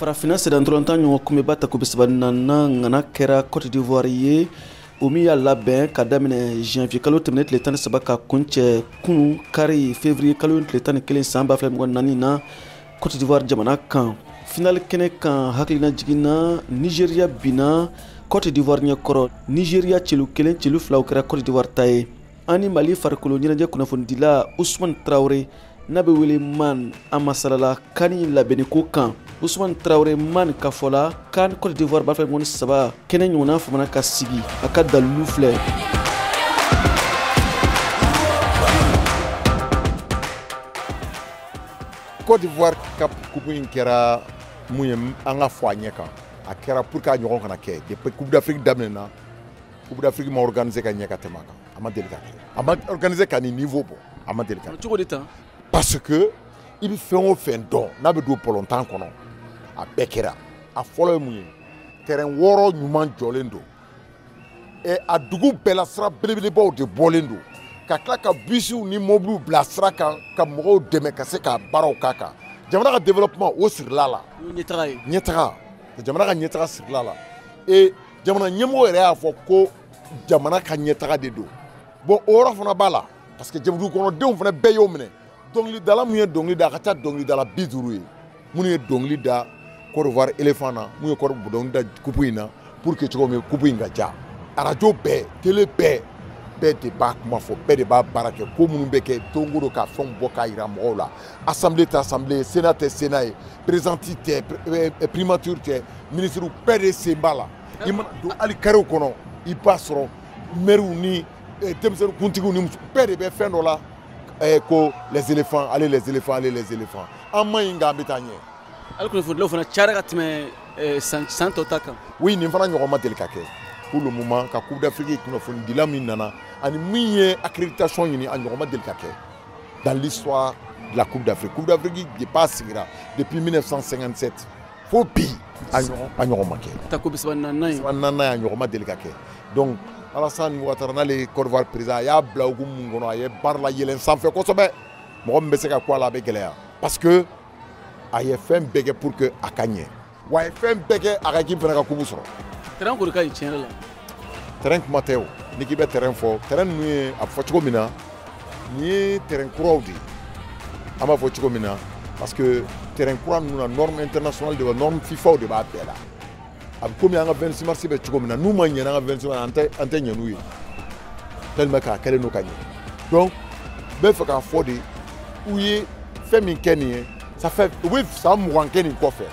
Farafinna sennantolatan ɲɔgɔn kunbɛba tako 34nan ŋana kɛra Côte d'Ivoire ye, o min y'a labɛn ka daminɛ janvier kalo tɛmɛnen tile 13 ka kuncɛ kunun kari février kalo tile 11 san 2024 na Côte d'Ivoire jamana kan. Final kɛnɛ kan, hakilina jiginna, Nigeria binna Côte d'Ivoire ɲɛkɔrɔ. Nigeria celu 1 celu 2, o kɛra Côte d'Ivoire ta ye. An ni Mali farikolo ɲɛnajɛ kunnafonidila Usman Traoré, n'a bɛ wele Man, a masalala CAN labɛnniko kan. Usman Traoré Man ka fɔ la, CAN Côte d'Ivoire 2023 kɛnɛ ɲɔgɔnna famana ka sigi, a ka dalilu filɛ. Côte d'Ivoire ka coupe in kɛra mun ye? An ka fɔ a ɲɛ kan, a kɛra pour que a ɲɔgɔn kana kɛ. Depuis Coupe d'Afrique daminɛna, Coupe d'Afrique ma organiser ka ɲɛ ka tɛmɛ a kan. A ma deli ka kɛ, a ma organiser ka nin niveau bɔ, a ma deli ka kɛ. Cogo di tan? Parce que i bɛ fɛn o fɛn dɔn n'a bɛ don ballontan kɔnɔ, a bɛɛ kɛra. A fɔlɔ ye mun ye? Terrain 6 ɲuman jɔlen don ɛ, a dugu bɛɛ la sira belebelebaw de bɔlen don, ka tila ka bisiw ni mobiliw bila sira kan ka mɔgɔw dɛmɛ ka se ka baaraw k'a kan. Jamana ka développement, o sirila la. Ɲɛtaga ye. Ɲɛtaga, jamana ka ɲɛtaga sirila la. Et jamana ɲɛmɔgɔ yɛrɛ y'a fɔ ko jamana ka ɲɛtaga de don. Bon, o yɔrɔ fana b'a la, parce que dugu kɔnɔdenw fana bɛɛ y'o minɛ. Dɔnkilidala mun ye dɔnkili da, a ka ca dɔnkilidala 50 ye minnu ye dɔnkili da Côte d'Ivoire éléphant na, mun ye dɔnkili da coupe in na, pour que cogo min coupe in ka ja. Arajo bɛɛ, télé bɛɛ, bɛɛ de b'a kuma fɔ, bɛɛ de b'a baara kɛ. Ko minnu bɛ kɛ don o don, ka fɛnw bɔ k'a yira mɔgɔw la. Assemblée tɛ assemblée ye, sénat tɛ sénat ye, président tɛ, primature tɛ, ministre, bɛɛ de sen b'a la. I mana don hali carré kɔnɔ, i b'a sɔrɔ maires ni denmisɛnnin kuntigiw ni muso bɛɛ de bɛ fɛn dɔ la ko les éléphants, allez les éléphants, allez les éléphants. An ma ɲi, nka an bɛ taa ɲɛ. Hali kunnafonidilaw fana cayara ka tɛmɛ san tɔ ta kan. Oui, nin fana ɲɔgɔn ma deli ka kɛ pour le moment, ka Coupe d'Afrique kunnafonidila min nana ani min ye accréditation ɲini, a ɲɔgɔn ma deli ka kɛ dans l'histoire de la Coupe d'Afrique. Coupe d'Afrique depuis a sigira depuis 1957 fo bi, a ɲɔgɔn ma kɛ. Tako 34nan ye. 34nan ye, a ɲɔgɔn ma deli ka kɛ. Donc Alassane Ouattara, n'ale ye Côte d'Ivoire président, a y'a bila hukumu mun kɔnɔ, a ye baara la yɛlɛn sanfɛ kosɛbɛ. Mɔgɔ min bɛ se ka ko a la, a bɛ gɛlɛya, parce que a ye fɛn bɛɛ kɛ pour que a ka ɲɛ, wa a ye fɛn bɛɛ kɛ a ka équipe fana ka coupe sɔrɔ. Terrain kɔni ka ɲi tiɲɛ yɛrɛ la. Terrain kuma tɛ o, n'i k'i bɛ terrain fɔ, terrain ninnu ye, a fɔ cogo min na, nin ye terrain kuraw de ye, an b'a fɔ cogo min na, parce que terrain kura ninnu na, norme internationale de b'a, norme FIFA de b'a bɛɛ la. A bɛ komi an ka 26 mars bɛ cogo min na, n'u ma ɲɛ n'an ka 26 mars, an tɛ ɲɛ n'u ye, tellement k'a kɛlen don ka ɲɛ. Donc n bɛ fɛ k'a fɔ de, u ye fɛn min kɛ nin ye, ça fait u bɛ san 20 kɛ nin kɔfɛ,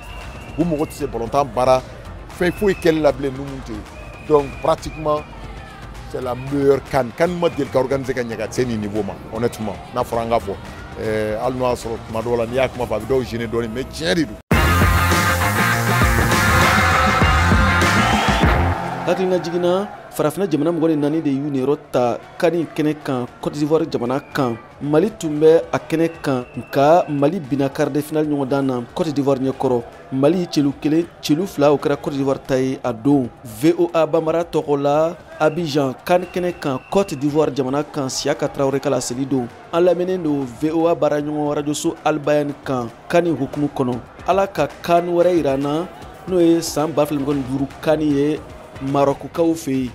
u mago tɛ se balontan baara fɛn foyi kɛli la bilen, n'u tɛ. Donc pratiquement c'est la meilleure CAN. CAN ma deli ka organiser ka ɲɛ ka se nin niveau ma, honnêtement. N'a fɔra an k'a fɔ, hali n'o y'a sɔrɔ tuma dɔw la n'i y'a kuma fɔ, a bɛ dɔw gêner dɔɔnin, mais tiɲɛ de don. Hakilina jiginna, farafinna jamana 24 de y'u niyɔrɔ ta CAN kɛnɛ kan Côte d'Ivoire jamana kan. Mali tun bɛ a kɛnɛ kan, nka Mali binna quart de finale ɲɔgɔndan na Côte d'Ivoire ɲɛkɔrɔ. Mali celu 1 celu 2, o kɛra Côte d'Ivoire ta ye a don. VOA Bambara tɔgɔ la, Abidjan, CAN kɛnɛ kan Côte d'Ivoire jamana kan, Siyaka Tarawele ka laseli don. An lamɛnnen don VOA baaraɲɔgɔn rajoso Albayan kan CAN hukumu kɔnɔ. Ala ka CAN wɛrɛ yira an na, n'o ye san 2025 CAN ye Marɔkukaw fɛ yen.